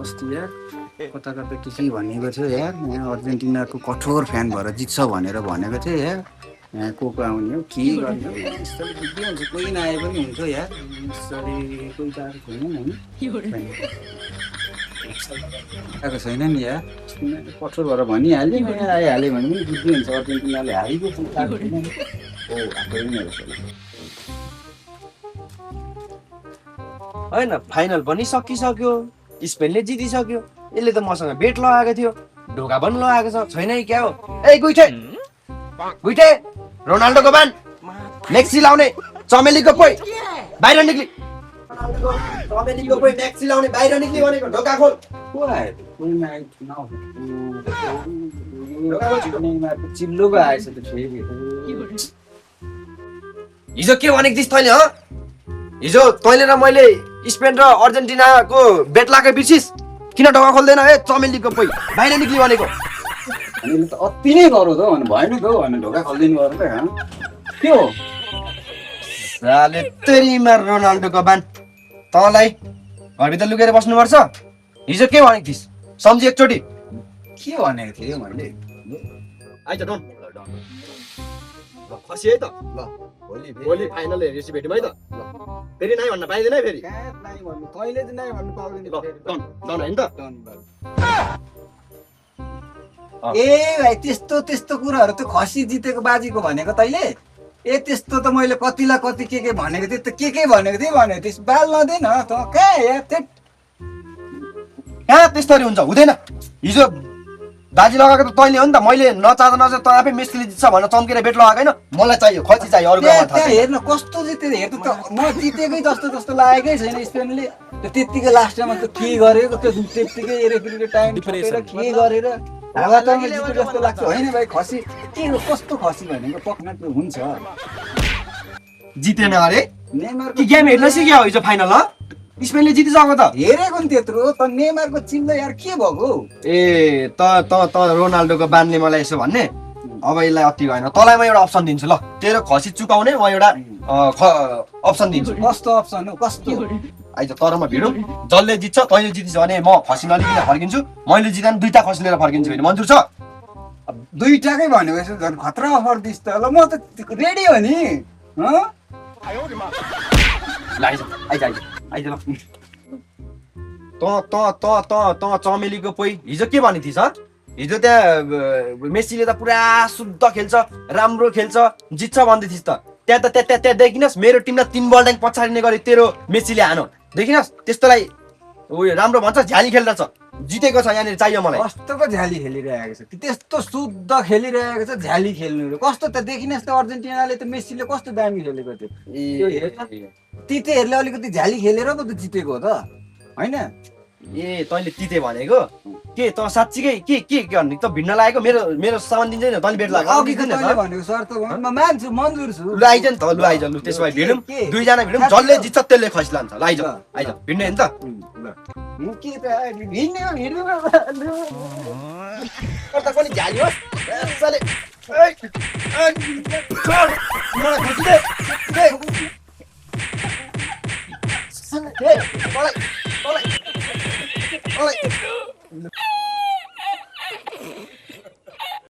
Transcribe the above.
कस्तो यार कता कता के भनेको थियो यार यहाँ अर्जेन्टिनाको कठोर फ्यान भएर जित्छ भनेर भनेको थियो यार यहाँ को आउने हो के गर्ने हो यसरी बुझ्दै हुन्छ कोही नआए पनि हुन्छ यार यसरी कोही त आएको छैन नि आएको छैन नि यार कठोर भएर भनिहाल्यो यहाँ आइहाल्यो भने पनि बुझ्दै हुन्छ अर्जेन्टिनाले हारेको हो आएको पनि होइन फाइनल पनि सकिसक्यो स्पेनले जितिसक्यो यसले त मसँग बेट लगाएको थियो ढोका पनि लगाएको छ छैन क्या हो ए गुइठे गुइठे रोनाल्डोको बान मेक्सी लाउने चमेलीको पोइ बाहिर निक्ली चमेलीको पोइ मेक्सी लाउने बाहिर निक्ली भनेको ढोका खोल को आयो कोही नआइ चिल्लोको आएछ त फेरि हिजो के भनेको थिइस् तैँले ह हिजो तैँले र मैले स्पेन र अर्जेन्टिनाको बेट लगाएको बिर्सिस् किन ढोका खोल्दैन ए चमेलीको पोइ बाहिर निक्ली भनेको हामीले त अति नै गरौँ त भन्नु भएन त भने ढोका खोलिदिनु गर्नु त के हो साले तेरीमा रोनाल्डोको बान तँलाई घरभित्र लुकेर बस्नुपर्छ हिजो के भनेको थिइस् सम्झी एकचोटि के भनेको थिएँ मैले आइज डन ल खसी है त ल भोलि फाइनल हेरेपछि भेटौँ है त फेरि नाइ भन्न पाइँदैन है फेरि तैँले चाहिँ नाइ भन्नु पाउँदैन डन होइन त ए भाइ त्यस्तो त्यस्तो कुराहरू त खसी जितेको बाजीको भनेको तैँले ए त्यस्तो त मैले कतिलाई कति के भनेको थिएँ त के भनेको थिएँ भनेको थिएँ बाल नदेन त कहाँ यार कहाँ त्यस्तरी हुन्छ हुँदैन हिजो बाजी लगाएको त तैँले हो नि त मैले नचाहँदा नचाह तँ आफै मेस्सीले जित्छ भनेर चम्केर बेट लगाएको होइन मलाई चाहियो खसी चाहियो अरू हेर्न कस्तो जिते हेर्नु त म जितेकै जस्तो जस्तो लागेकै छैन स्पेनले त्यत्तिकै लास्टमा त के गरेको त्यो त्यत्तिकै रेफ्रीको टाइम छोडेर के गरेर हावातामा जिते जस्तो लाग्छ होइन भाइ खसी के हो कस्तो खसी भनेको पक्न हुन्छ जितेन अरे नेमारको कि गेम हेर्न सिक्यो हिजो फाइनल ह स्पेनले जितिसक्यो त हेरेको नि त्यत्रो त नेमारको चिल्लो यार के भएको ए त रोनाल्डोको बानले मलाई यसो भन्ने अब यसलाई अति भएन तँलाई म एउटा अप्सन दिन्छु ल तेरो खसी चुकाउने म एउटा अप्सन दिन्छु कस्तो अप्सन हो कस्तो आइज तर म भिडौँ जसले जित्छ तैँले जितिस् भने म खसी नलिकन फर्किन्छु मैले जित्दा पनि दुईटा खसी लिएर फर्किन्छु भने मन्जुर छ दुईटाकै भनेको झन् खतरा अफर दिस् त ल म त रेडी हो नि आइज ल त चमेलीको पोइ हिजो के भनेको थिइस् हिजो त्यहाँ मेस्सीले त पुरा शुद्ध खेल्छ राम्रो खेल्छ जित्छ भन्दै थिइस् त त्यहाँ त्यहाँ देखिनस् मेरो टिमलाई 3 बल ड्याङ पछाडिने गरी तेरो मेस्सीले हानो देखिनस् त्यस्तोलाई उयो राम्रो भन्छ झ्याली खेल्दछ जितेको छ यहाँनिर चाहियो मलाई कस्तोको झ्याली खेलिरहेको छ त्यस्तो शुद्ध खेलिरहेको छ झ्याली खेल्नु कस्तो त देखिनस् त अर्जेन्टिनाले त मेस्सीले कस्तो दामी खेलेको थियो तितेहरूले अलिकति झ्याली खेलेर पो त जितेको हो त होइन ए तैँले तिते भनेको के त साँच्चीकै के गर्ने त भिड्न लागेको मेरो सामान दिन्छ नि तैँले बेट लाग्यो भनेको सर त म मान्छु मन्जुर छु लु आइज नि त लु आइज लु त्यसो भए भिडौँ दुईजना भिडौँ जसले जित्छ त्यसले खसी लान्छ ल आइज आइज भिड्ने नि त के त भिड्ने हो भिड्नु कर्ता पनि झ्याली होस् साले मलाई